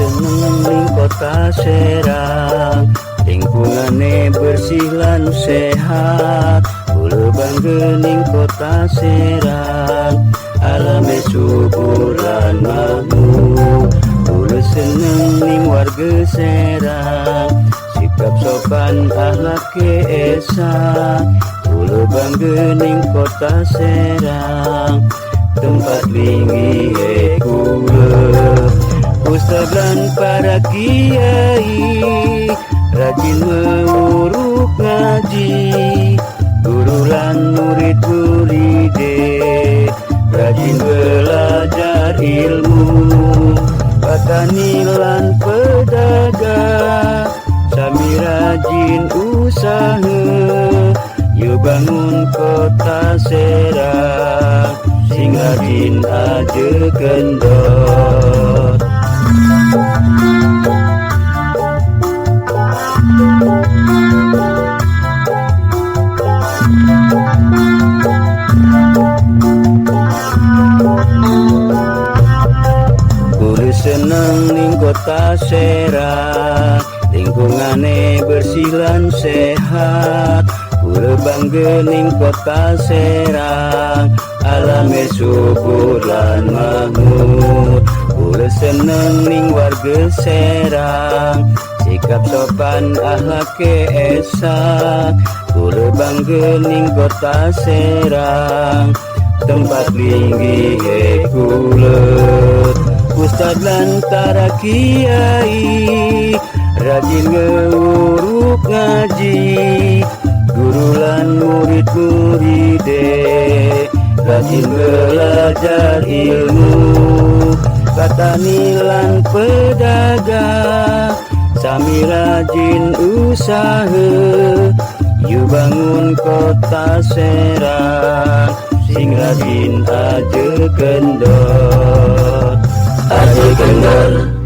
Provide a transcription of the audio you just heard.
Seneng ning kota Serang, lingkungane bersih lan sehat. Kula bangga ning kota Serang, alame subur lan makmur. Kula seneng ning warga Serang, sikap sopan, akhlake esa. Kula bangga ning kota Serang, tempat linggihe kula. Ustaz lan para kiai rajin mewuruk ngaji, guru lan murid muride rajin belajar ilmu. Petani lan pedagang sami rajin usaha, yuk bangun kota Serang, sing rajin aja kendor. Kula seneng ning kota Serang, lingkungane bersih lan sehat. Kula bangga ning kota Serang, alame subur lan makmur. Kula seneng ning warga Serang, sikap sopan, akhlake esa. Kula bangga ning kota Serang, tempat linggihe kula. Ustaz lan para kiai rajin ngewuruk ngaji, guru lan murid muride rajin belajar ilmu. Petani lan pedagang sami rajin usaha, yuk bangun kota Serang, sing rajin aja kendor, aja kendor.